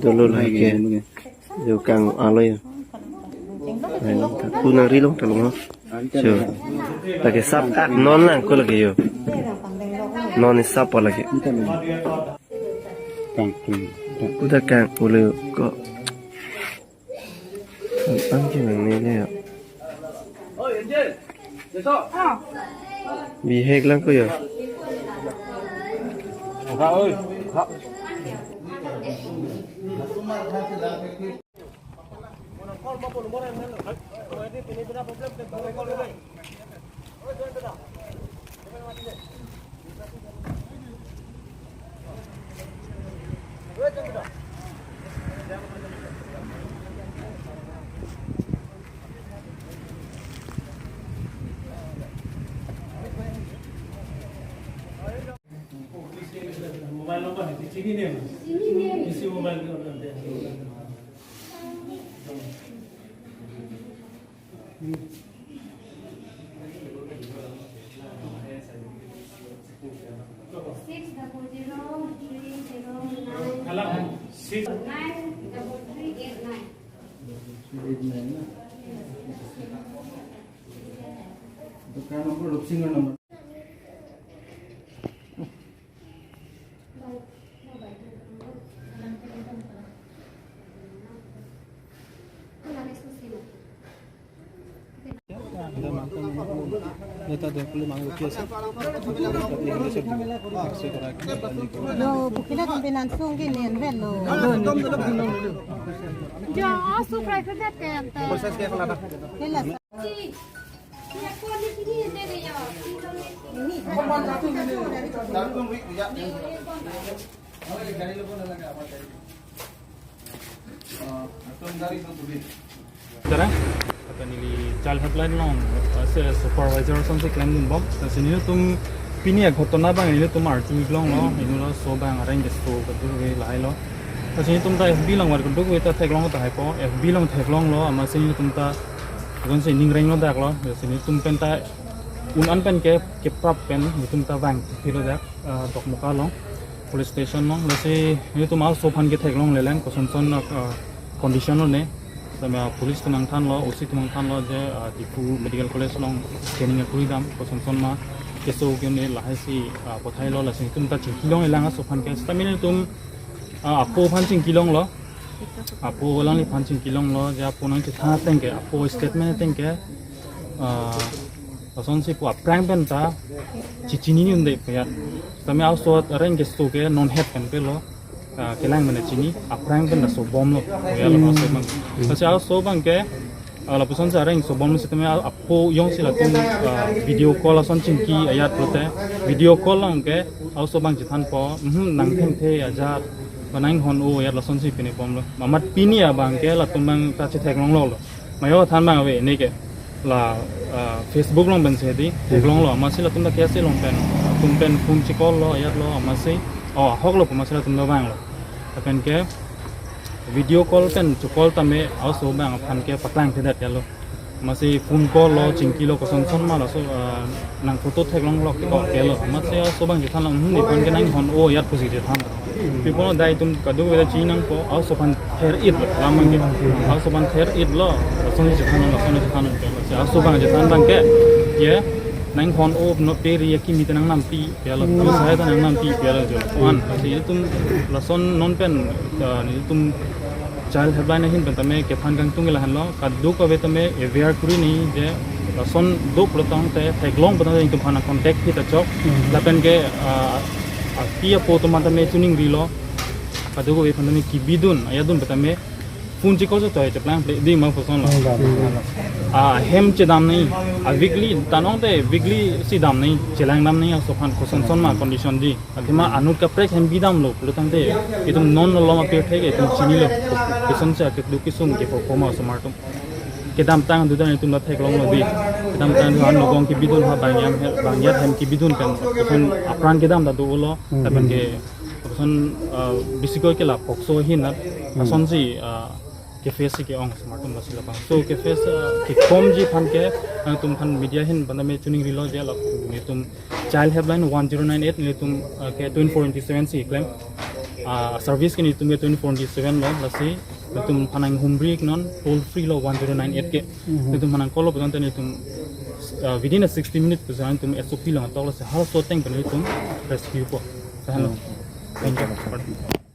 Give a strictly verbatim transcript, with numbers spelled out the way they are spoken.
Dolo lake. Yo kang alo yo. Kunang ri long talong ho. So, lake sap kak non lang ko lake yo. Non ni sap lake. Kang, kang. Udah kang ulo ko. Ang kinang ni le yo. Bihek lang ko yo. Mobile number hai, chini ne? Isi mobile number hai. Six double zero three zero nine. Hello, six. Nine double three eight nine. Eight nine na? Dukan number, Rupsing number. Yo, bukila kong binan sung gini, en velo. Ya, asuk rai ke det kan. Kila. Sekarang, kata neli child helpline along, eh, se-, supervisor asonsi klemdunbom. Lasi nelitum pini aghotona abang nelitum arju-ik longlo, inut aso abang areng keso kadokave lahai lo. Lasi nelitum ta F B along var kadokave ta theklong tahai po, F B along theklonglo, amatsi nelitum ta akonsi ning renglo daklo, lasi nelitum pen ta un-an pen ke, keprap pen, nelitum ta vang philo dak, ah, Dokmoka along, police station along, lasi nelitum aso aphan ke theklongle lang, kosonson, ah, condition lo ne, sama police atum nangthanlo, O C atum nangthanlo je, ah, Diphu Medical College along scanning akuri dam, kosonson ma, keso ke ne lahai si, ah, pathailo, lasi nelitum ta chingkilongle lang aso aphan ke, sitame nelitum, ah, apo aphan chingkilonglo, apo alangliphan chingkilonglo, je apo nangchethan ateng ke, apo statement ateng ke, ah, lasonsi pu aphrang pen ta chechinine un-e pu ya. Tame aso areng keso ke non het pen pelo, ah, kelang mene chini, aphrang pen ta sobomlo pu ya, laso abang. Lasi aso abang ke, ah, lapusonsi areng sobomlo sitame a-, apo jongsi latum, ah, video call ason chingki ajat pulote, video call along ke aso abang chethanpo, mhm, nang thengthe ajat, ba nang hon-o ajat lasonsi pine bomlo. Amat pini abang ke latum abang ta chetheklonglo lo. Mayo than abang ave ne ke la, ah, Facebook along pensi di theklonglo, amatsi latum ta K S A along pen, latum pen phone che-call lo ajatlo, amatsi, oh, ahoklo pu amatsi latum ta vanglo. Lapen ke video call pen che-call tame aso abang aphan ke paklangthedet ya lo. Amatsi phone call lo, chingkilo, kosonson ma laso, ah, nang photo theklonglo ke, ke lo. Amatsi aso abang chethanlo, hmm, nephan ke nang hon-o ajat pusi chethan. Pi pulo dai itum kadokave ta chinang po, aso aphan ther-it lo, lam abang ke. Aso aphan ther-it lo, lasonsi chethanlo, lasonsi chethanlo. Lasi aso abang chethan abang ke, ye, nang hon-o non pe ri akimi ta nang nampi, ya lo, tu sai ta nang nampi, ya lo, jo. Wan, lasi itum lason non pen, ah, nelitum child helpline ahin pen tame kephan kangtung ke lahenlo, kadokave tame aware kuri nangji je, lason do pulo tangte, theklong pulo tangte, itum aphan contact hita chok. Hmm. Lapen ke, ah, api apo atum aphan tame chuning rilo, kadokave aphan tame kebidun, ajatdun pen tame, phone che-call chot chot cheplang ple di ma puson lo. Hmm, hmm. Ah, hem chedam nangji, ah, weekly, tan ong te weekly si dam nangji, chelang dam nangji, aso aphan kosonson ma condition di. Athema anut kaprek hem bidamlo pulo tangte, itum non nolom apirthe ke itum chinilo. Kosonsi akiduk kisung ke performa osomar atum. Kedamtang dudan itum ta theklonglo di. Kedamtang dudan nogong kebidun ha bang yam he, bang yat hem kebidun pen. Koson apran kedam ta dolo. Hmm. Lapen ke koson, ah, bisikoi ke la POCSO ahin na. Hmm. Asonsi, ah, ke-face si ke-ong osomar atum lasi labang. So ke-face, ah, kekomji aphan ke, ah, nangtum aphan media ahin pen tame chuning rilo je lapu nelitum child helpline one zero nine eight nelitum, ah, ke twenty-four into seven si klem. ah, service ke nelitum ke twenty-four into seven lo, lasi nelitum aphan nanghumri non toll free lo one zero nine eight ke. Mhm. Nelitum aphan nang call lo pulote nelitum, ah, within a sixty minutes pu nelitum S O P along atok lo, lasi halaso ateng pen nelitum rescue po. Lahenlo. Mhm. Thank you.